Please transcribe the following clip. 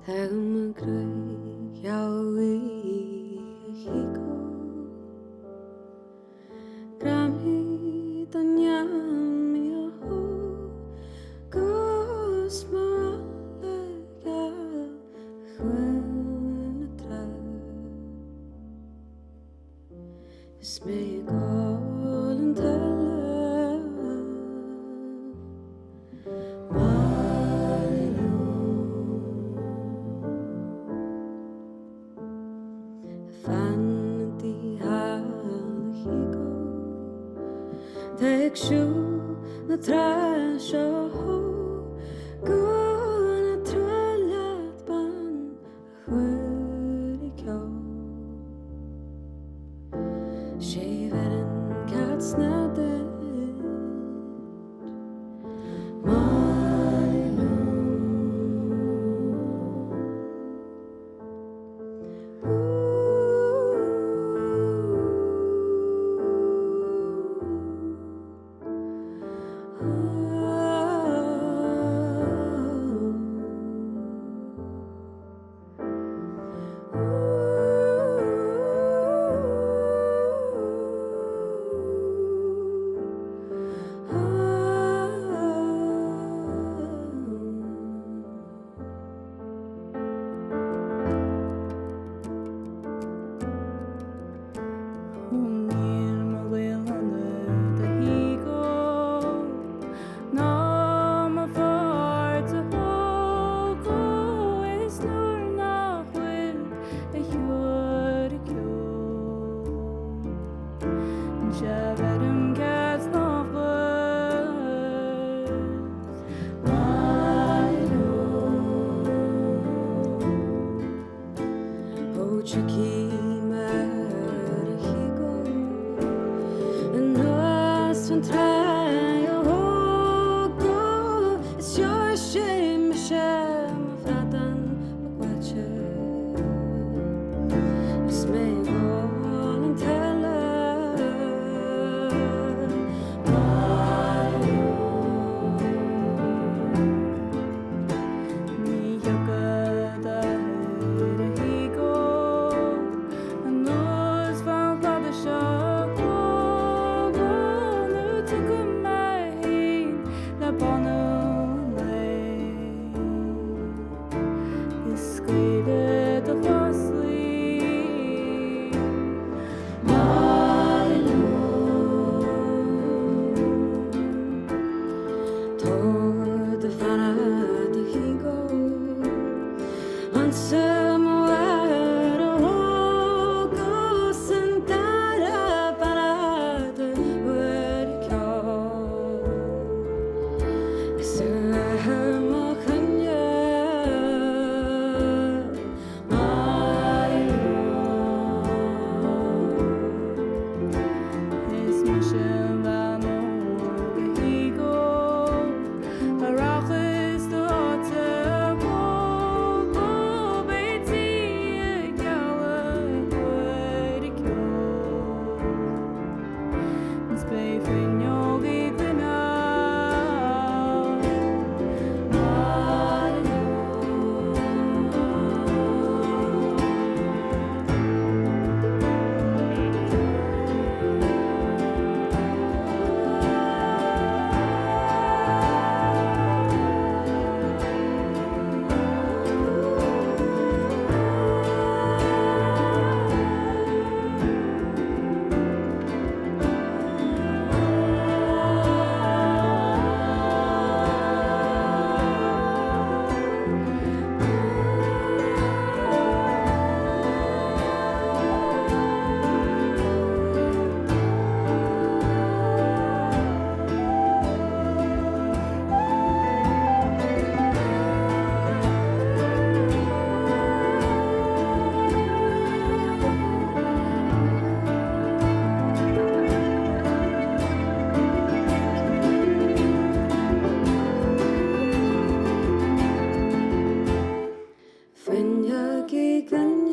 Tá mo chroí a Chico Greamaithe do neam Gus mar le geal chuin na trá Is mé ag ól an tuile Maille leo. Fan di thall a Chico Tá ag siúl na trá seo Go na trá leat ban chuir i gceol. Sé bheireann cat sna duit Maille leo. Ó níl mo ghaol ionat a Chico ná mo pháirt a thógadh is nuair nach bhfuil a shiúr ag ceol Sea bheirim cead snámh dhuit Maille leo. Ó tiocfaidh mé ar a Chico anuas an tráigh ó thógadh is gheobhaidh sé mise mo bhradán beag báite is mé ag ól an tuile Maille leo. Ní thiocfaidh d'athair a Chico anuas fan chladaigh seo chucu nó tiocfaidh mé féin le bánú an lae is scaoilfidh do chroslaí Maille leo. Tabhair do bheannacht a Chico ansa mo fhear a thógadh san dara beannacht a bhfuil ceol is ar mo choinne Maille leo. Is mise an bhean óg a Chico a rachas d'áit a phógadh beidh tí ag gealladh chuir ag ceol is beidh fuinneogaí gloine Maille leo. Fuinneogaí gloine.